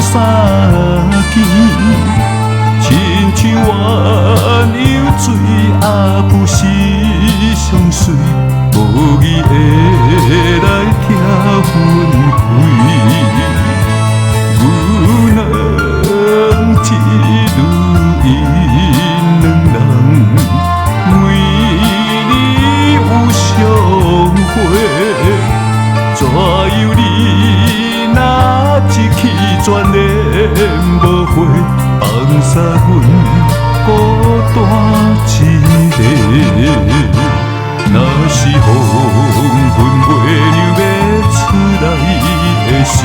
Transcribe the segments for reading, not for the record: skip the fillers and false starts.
三更，親像鴛鴦水也不是相隨，無義會來拆分開。牛郎織女𪜶兩人，每年有相會。怎樣你若一去轉臉無回，放捒阮孤單一个。若是黃昏月娘欲出來的時，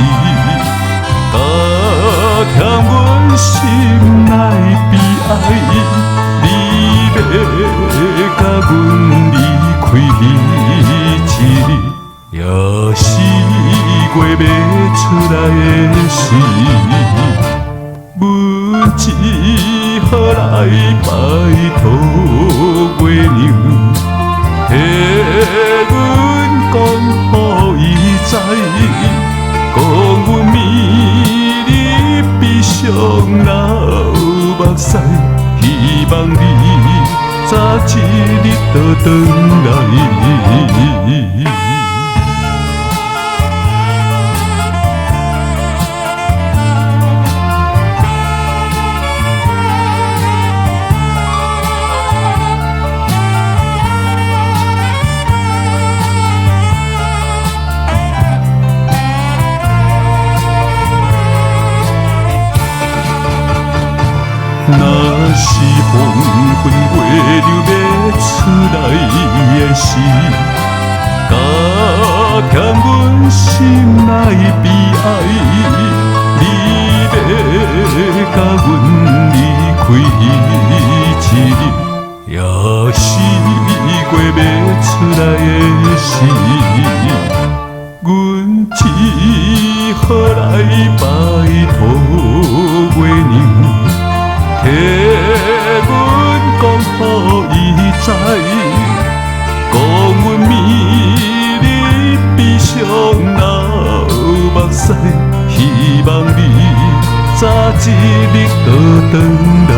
加添阮心內悲哀。你欲共阮離開彼一日，也是月欲出來的時，阮只好來拜託月娘，替阮講予伊知，講阮暝日悲傷流目屎，希望你早一日倒轉來。若是黃昏月娘欲出來的時，加添阮心內悲哀。你欲共阮離開彼一日，也是月欲出來的時，阮只好來拜託月娘，替阮講予伊知，講阮暝日悲傷流目屎，希望你早一日倒轉來。